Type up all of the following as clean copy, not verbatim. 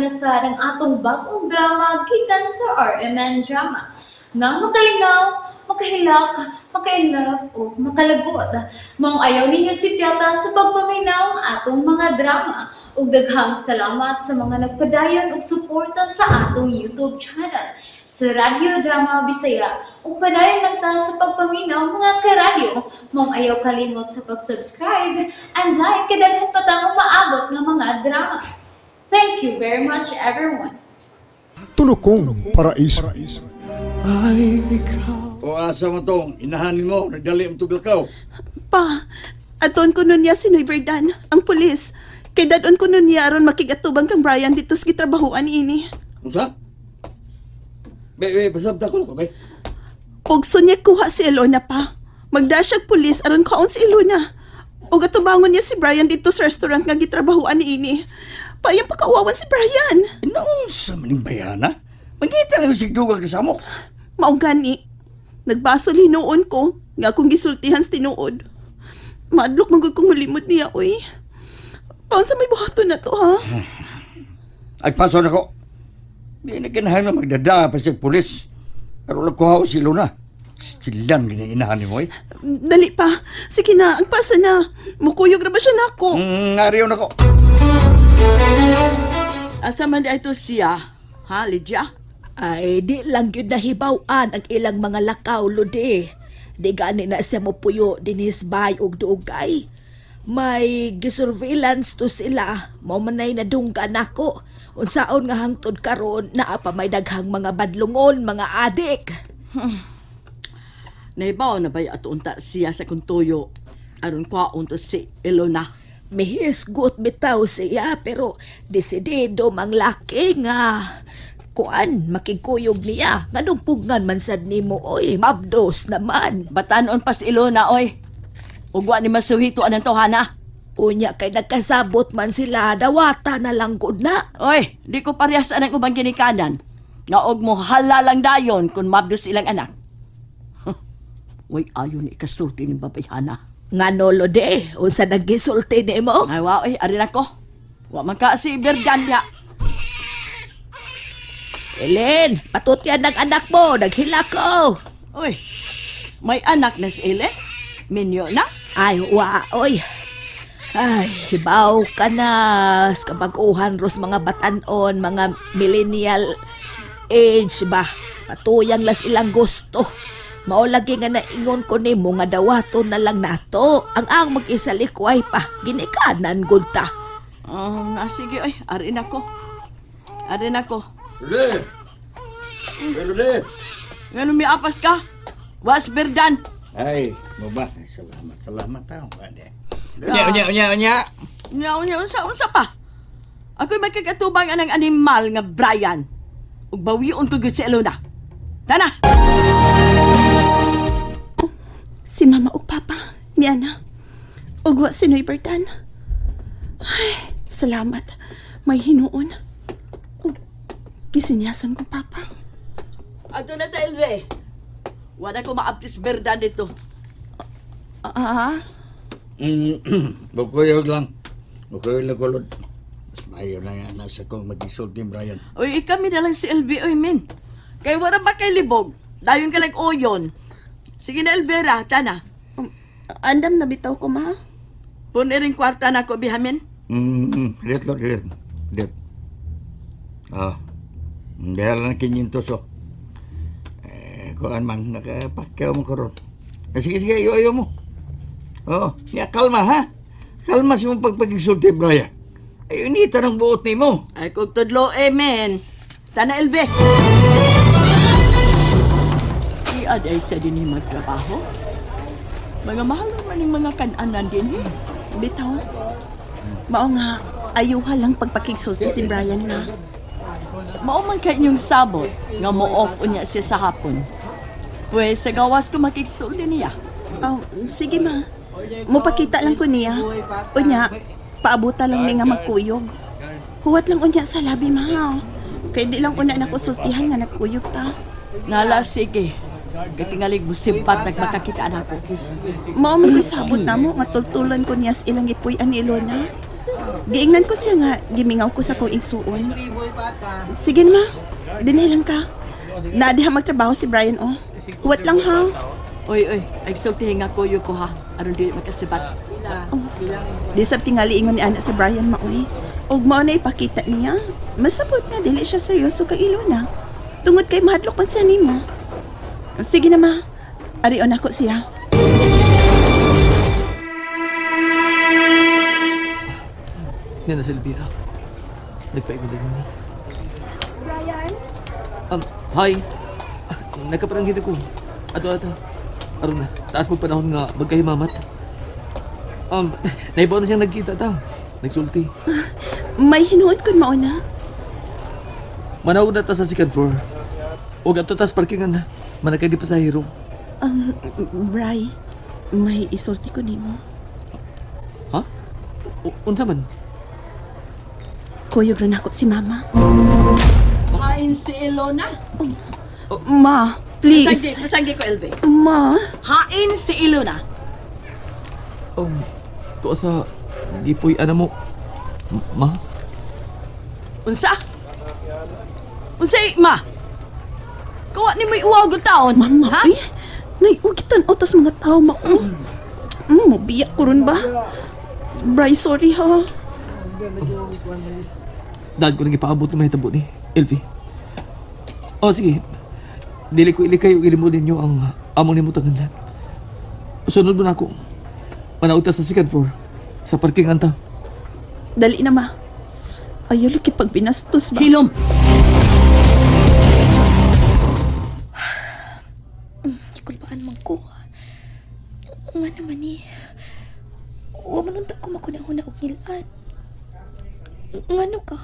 na sad ang atong bagong drama gikan sa RMN Drama. Nga makalingaw, makahilak, maka-inlove o makalagot. Maong ayaw ninyo sipyata sa pagpaminaw ang atong mga drama. Ug daghang salamat sa mga nagpadayon og suporta sa atong YouTube channel sa Radyo Drama Bisaya. Ug padayon lang ta sa pagpaminaw, mga karadyo. Maong ayaw kalimot sa pag-subscribe and like kay daghan pa tang umaabot nga mga drama. Thank you very much, everyone. Tulukong Paraiso. Ay ikaw. O asa mo tong inahanin mo, nagdali ang tuglakaw. Pa, aton ko nun niya si Noy Berdan, ang pulis. Kay dadon ko nun niya aron makigatubang kang Brian dito sa gitrabahoan ini. Unsa? Be, be, pasabta ko ko, be. Pugso niya kuha si Elona pa. Magda siyag pulis aron kaon si Elona. Ug atubangon niya si Brian dito sa restaurant nga gitrabahoan ini. Payang pakauwawan si Brian. Naunsa man ning bayana? Mangita lang yung sigdugal kasamok. Mao gani. Nagbasol hinuon ko nga akong gisultihan sa tinuod. Maadlok man gud kong malimot niya, oy. Paon sa may buhaton na to, ha? Agpaso na ko. Di na kinahan na magdada pa siya pulis. Pero lang kuha si Luna. Stilan gini inahanin mo eh. Dali pa. Sige na, ang pasa na. Mukuyog ra ba siya nako? Ariyo na ko. Asa man ito siya? Ha, Lydia? Ay, di lang yun nahibaw-an ang ilang mga lakaw, Lodi. Di gani na siya mopuyo dinis bay og dugay. May gisurveillance to sila. Mao manay nadunggan nako. Unsaon nga hangtod karon naa pa may daghang mga badlungon, mga adik. Nahibaw na ba'y ato unta siya sa kuntuyo? Aron kwaon to si Ilona. Mihisgot bitaw siya pero desidido mang laki nga kuan makikuyog niya nganong pugngan man sad nimo, oy, mabdos naman. Batanon pa si Ilona, oy. Ugwa ni masuhito anang tawhana. Unya kay nagkasabot man sila, dawata na lang gud na. Oy, di ko parehas anang ubang ginikanan. Nga og mo halalang dayon kung mabdos ilang anak. Huh. Uy, ayon ni ikasulti ni babayhana. Ngano, Lode, unsa naggisulti nimo? Ay, wa, oy, arin ako. Wa man ka si Berdan ya. Elen, patutyan ng anak mo, naghila ko. Uy, may anak na si Ele? Minyo na? Ay, wa, oy. Ay, hibaw ka na. Sa kabaguhan ros mga batanon, mga millennial age ba. Patuyang las ilang gusto. Mao lagi nga naingon ko nimo nga dawaton na lang nato. Ang mag-isalikway pa, ginikanan gud ta. Sige, oy, arin ako. Arin ako. Lule! Lule! Ngano miapas ka? Was Berdan. Ay, baba. Salamat, salamat tao. Unya, unya, unya, unya. Nya, unya, unsa, unsa pa? Ako'y magkagatubang anang animal nga Brian. Ug bawion ko gyud si Elona. Tana! Si mama ug papa, miana. Ug wa si Noy Berdan. Ay, salamat. May hinuon. Ug gisinyasan kong papa. Ato na ta, Elve. Wala ko maabtis Berdan dito. Ah, Bukuyog lang. Bukuyog lang kulod. Mas mayo na nga nasa kong mag-isulti, Brian. Uy, ikami na lang si LB, oy, min. Kay wala ba kay libog? Dayon ka lang oyon. Sige na, Elvera, tana. Andam na bitaw ko, ma. Puniring kwarta na ko, bihamin. Diret, Lord, diret. Diret. Ah, dahil lang kinyintos, oh. Eh, kuan man, nakapakyaw mo karon. Eh, sige, sige, ayo, ayo mo. Oh, ya, kalma, ha? Kalma sa mong pagpagisulti, Brian. Ay, unita ng buot ni mo. Ay, kung tudlo, eh, men. Tana, LB. Iad ay sa din magtrabaho. Mga mahal naman yung mga kananan din, eh. Bitaw. Mao nga, ayuha lang pagpakigsulti si Brian na. Mao man kay inyong sabot nga mo off unya siya sa hapon. Pwes sa gawas ko makigsulti niya. Oh, sige ma. Mupakita lang ko niya. Unya, paabuta lang mi nga magkuyog. Huwat lang unya sa labi, ma. Kay di lang una nakusultihan nga nagkuyog ta. Nala, sige. Katingalig mo simpat nagmakakita na ako. Mao man ko'y sabot na mo nga tultulan ko niya sa ilang gipuy-an ni Ilona. Giingnan ko siya nga gimingaw ko sa kong igsuon. Sige na ma, dinhi lang ka. Naa diha magtrabaho si Brian oh. Huwat lang ha. Oy, oy, ay sulti nga kuyo ko ha. Aron dili makasibat. Di sab tingali ingon ni ana si Brian maoy. Ug mao na ipakita niya. Masabot nga dili siya seryoso kay Ilona. Tungod kay mahadlok man siya nimo. Sige na ma. Arion ako siya. Yan na si Elvira. Nagpaingon din mo. Brian? Hi. Ah, nagkaparanghin ako. Ato ato. Aron na, taas mo panahon nga magkahimamat. Naibaw na siyang nagkita ta. Nagsulti. May hinuon kun mao na. Manawag na ta sa second floor. O ato tas parkingan na. Manakay di pasahero. Bri, may isulti ko nimo. Ha? Unsa man? Kuyog rin ako si mama. Hain si Ilona. Ma, Pasanggi, please. pasanggi ko, LV. Ma, Hain si Ilona. Ko sa gipoy ana mo. Ma? Unsa? Unsa ma? Kawa ni mo'y uwaw taon. mama, ha? uy. Naiugitan otos mga tao, ma. Mobiyak ko ron ba? Bri, sorry ha. Dad ko nang ipaabot ng mahitabo ni LV. O sige. Dili ko ilikay o ilimod ninyo ang among nimutangan. Sunod mo na ako. Manawag ta sa second floor. Sa parking anta. Dali na, ma. Ayaw lagi pag binastos ba? Hilom. Gikulbaan man ko. Nga naman eh. Wa man unta ko makunahuna og ngilad. Ngano ka?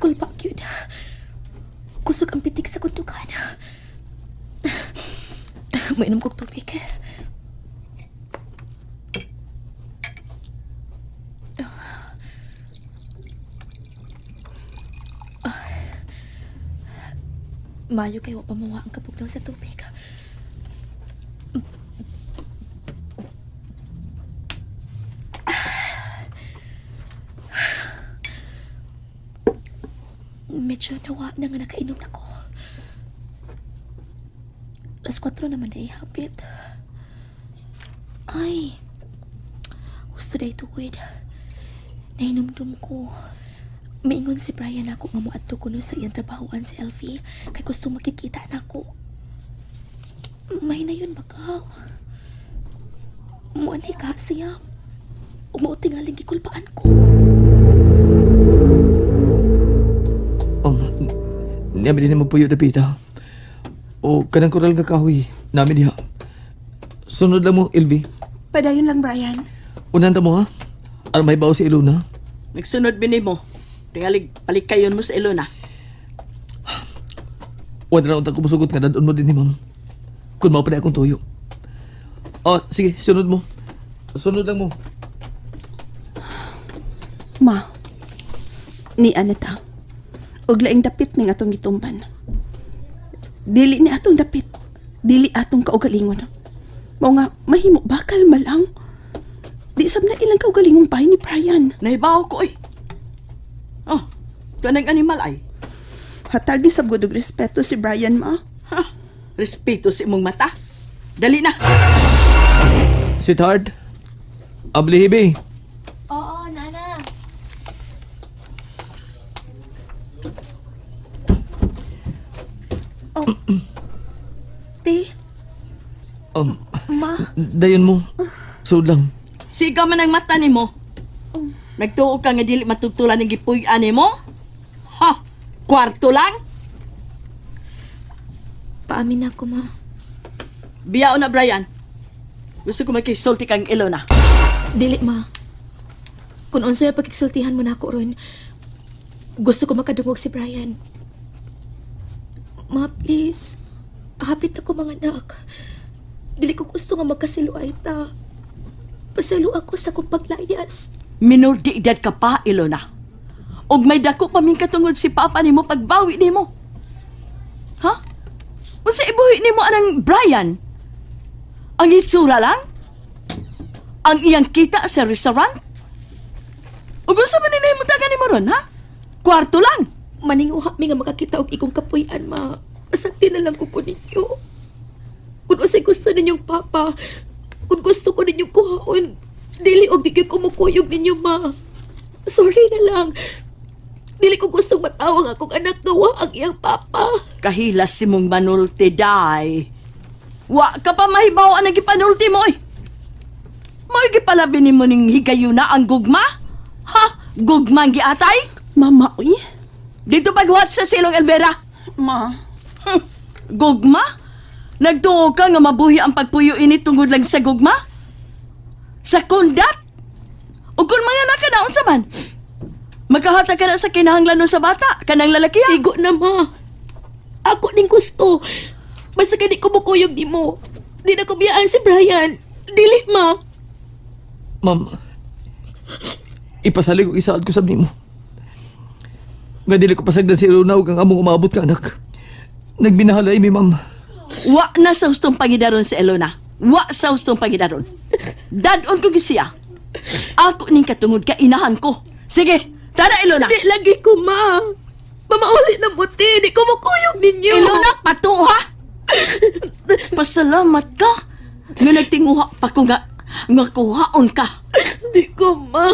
Kulpa gyud. Kusog ang pitik sa kundukan. Mainom kog tubig. Mayo kay wa pa mawa ang kapugnaw sa tubig. Medyo nawa na nga nakainom na ko. Alas 4 naman na ihapit. Ay, gusto na ituwid. Nahinumdum ko. Maingon si Brian ako nga moadto kuno sa iyang trabahoan si Elfie kay gusto makikita nako. May na yun bakaw. Muanhi ka siya. Ug mao tingaling gikulpaan ko. Niya din magpuyo na pita. O kanang koral nga kahoy. Nami diha. Sunod lang mo, LV. Padayon lang, Brian. Unan ta mo ha. Ano may bawo si Ilona? Nagsunod bini mo. Tingalig palikayon mo sa Ilona. Wala na untang kumusugot nga dadon mo din ni ma'am. Kung mao pa na akong tuyo. O, sige, sunod mo. Sunod lang mo. Ma, ni Anita. Og laing dapit ning atong gitumban. Dili ni atong dapit. Dili atong kaugalingon. Mao nga mahimo ba kalma lang. Di sab na ilang kaugalingong bahay ni Brian. Nahibaw ko eh. Oh, tuan ang animal ay. Hatagi sab gud og respeto si Brian ma. Ha, respeto sa imong mata. Dali na. Sweetheart, ablihibi. Oo, nana. Te, ma, Dayon mo. Sunod lang. Siga man ang mata nimo. Nagtuo ka nga dili matugtulan ng gipuy-an nimo? Ha, kwarto lang? paamin na ako ma. Biyao na Brian. Gusto ko makisulti kang Ilona. Dili ma. Kung unsay pagkisultihan mo nako ron, gusto ko makadungog si Brian. Ma, please. Hapit ako mga anak. Dili ko gusto nga magkasiluay ta. Pasalo ako sa kong paglayas. Minor di edad ka pa, Ilona. Og may dako pa min katungod si papa nimo pagbawi nimo. Ha? Unsa ibuhi nimo anang Brian? Ang itsura lang? Ang iyang kita sa restaurant? Ug unsa man ni mutagan nimo ron, ha? Kwarto lang. Maninguha mi nga makakita og ikong kapuy-an, ma. Masakti na lang ko ko ninyo. Kung usay gusto ninyong papa, kung gusto ko ninyong kuhaon, dili og di gyud ko mukuyog ninyo, ma. Sorry na lang. Dili ko gustong matawag akong anak nga wa ang iyang papa. Kahilas si mong manulti, day. Wa ka pa mahibaw ang gipanulti mo, eh. Mo'y gipalabi nimo ning higayuna ang gugma? Ha? Gugma ang giatay? Mama, uy. Dito paghuwat sa silong Elvera. Ma, Gugma? Nagtuo ka nga mabuhi ang pagpuyo ini tungod lang sa gugma? Sa kundat? O kung mga anak ka na, unsa man? Magkahatag ka na sa kinahanglanon sa bata, kanang lalaki ha? Igo na, ma. Ako ning gusto. Basta ka di ko mukuyog nimo. Di na ko biyaan si Brian. Dili, ma. Ma'am, ipasalig og isaad ko sa nimo. Nga dili ko pasagdan si Ilona ug ang among umaabot ka anak. Nagbinahalay mi, ma'am. Wa na sa hustong pangidaron si Elona. Wa sa hustong pangidaron. Dadon ko gisiya. Ako ning katungod ka inahan ko. Sige, tara Elona. Di lagi ko, ma. Mamauli na buti. Di ko mukuyog ninyo. Elona, patuo ha. Pasalamat ka. Nga nagtinguha pa ko nga nga kuhaon ka. Di ko, ma.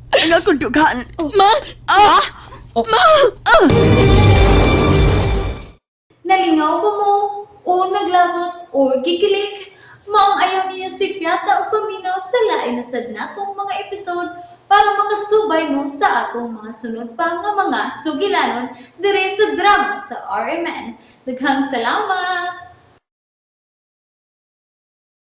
Nga kundughan. Ma! Ah! Ma! Nalingaw ba mo? O naglagot o gikilig? Maong ayaw niyo si Piata o paminaw sa lain na sad natong mga episode para makasubay mo sa atong mga sunod pa nga mga sugilanon dire sa drama sa RMN. Daghang salamat!